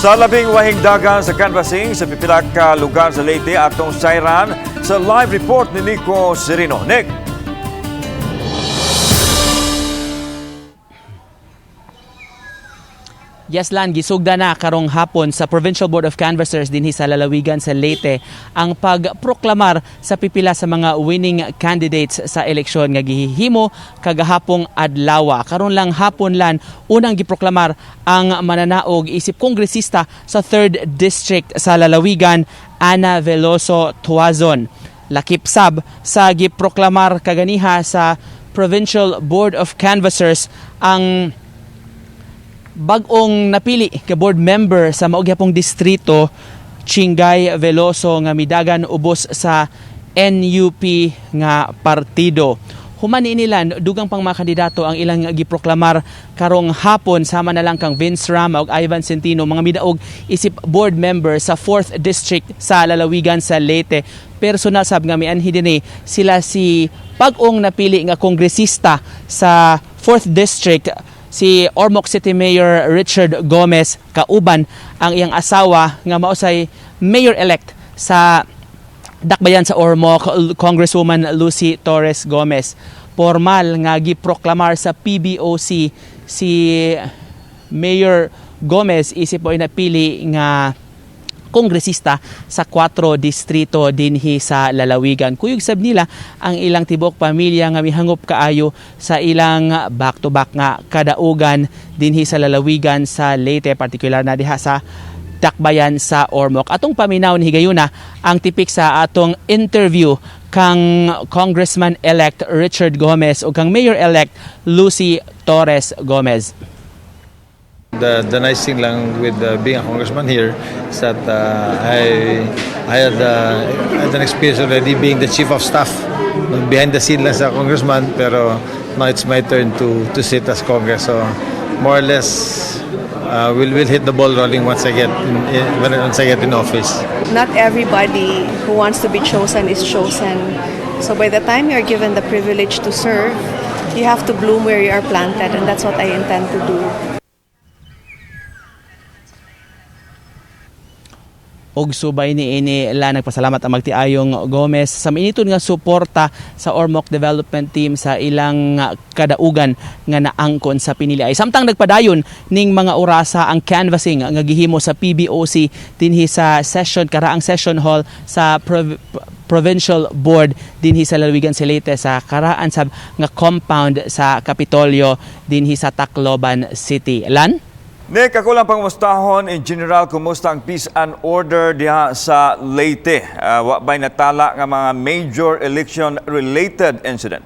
Sa labing wahing dagan sa canvassing sa pipila ka lugar sa Leyte, atong sayran sa live report ni Nico Serino. Nick! Yes, Lan, gisugda na karong hapon sa Provincial Board of Canvassers dinhi sa lalawigan sa Leyte ang pagproklamar sa pipila sa mga winning candidates sa eleksyon nga gihihimo kagahapong adlaw. Karon lang hapon, Lan, unang giproklamar ang mananaog isip kongresista sa 3rd District sa lalawigan, Ana Veloso Tuazon. Lakip sab sa giproklamar kaganiha sa Provincial Board of Canvassers ang bag-ong napili ka board member sa mao gihapong distrito, Chingay Veloso, nga midagan ubos sa NUP nga partido. Human niini, Lan, dugang pang mga kandidato ang ilang giproklamar karong hapon, sama na lang kang Vince Rama ug Ivan Centino, mga midaog isip board member sa 4th District sa lalawigan sa Leyte. Personal sab nga mianhi dinhi sila si bag-ong napili nga kongresista sa 4th District, si Ormoc City Mayor Richard Gomez, kauban ang iyang asawa nga mausay mayor-elect sa Dakbayan sa Ormoc, Congresswoman Lucy Torres Gomez. Formal nga giproklamar sa PBOC si Mayor Gomez isip mo napili nga kongresista sa 4 distrito dinhi sa lalawigan. Kuyog sab nila ang ilang tibok pamilya nga mihangop kaayo sa ilang back-to-back nga kadaugan dinhi sa lalawigan sa Leyte, partikular na diha sa Dakbayan sa Ormoc. Atong paminaw ni higayuna ang tipik sa atong interview kang Congressman-elect Richard Gomez o kang Mayor-elect Lucy Torres Gomez. The nice thing lang with being a congressman here is that I had an experience already being the chief of staff behind the scene lang sa congressman, pero now it's my turn to sit as Congress, so more or less we'll hit the ball rolling once I get in office. Not everybody who wants to be chosen is chosen. So by the time you're given the privilege to serve, you have to bloom where you are planted, and that's what I intend to do. Og subay ni ini, la, nagpasalamat ang magtiayong Gomez sa mainiton nga suporta sa Ormoc Development Team sa ilang kadaugan nga naangkon sa pinili. Samtang nagpadayon ning mga orasa ang canvassing nga gihimo sa PBOC dinhi sa session karaang session hall sa Provincial Board dinhi sa lalawigan sa Leyte, sa karaan sab nga compound sa Kapitolyo dinhi sa Tacloban City. Lan? Nick, ako lang pangumustahon in general, kumusta ang peace and order diha sa Leyte? Wa ba'y natala nga mga major election-related incident?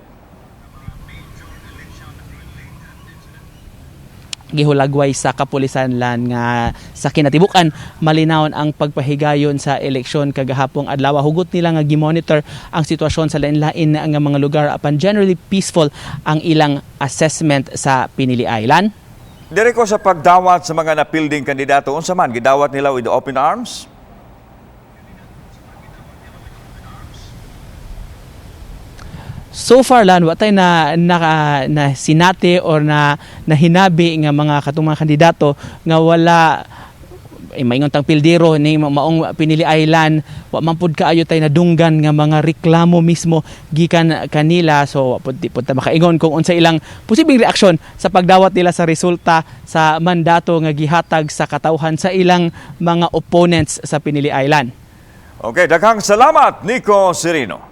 Gihulagway sa kapulisan, Lan, nga sa kinatibukan malinawon ang pagpahigayon sa eleksyon kagahapong adlaw. Hugot nila nga gimonitor ang sitwasyon sa lain-lain nga mga lugar, apan generally peaceful ang ilang assessment sa pinili. Lan? Diri ko sa pagdawat sa mga napilding kandidato, unsa man gidawat nila, with open arms? So far, Lan, wa tay na sinati or na nahinabi nga mga katong mga kandidato nga wala eh, maingon tang pildero ni maong pinili island. Wa man pud kaayo tay nadunggan nga mga reklamo mismo gikan kanila, so wa pud, di pud ta makaingon kung unsa ilang posibleng reaksyon sa pagdawat nila sa resulta sa mandato nga gihatag sa katawhan sa ilang mga opponents sa pinili island. Okay, daghang salamat, Nico Serino.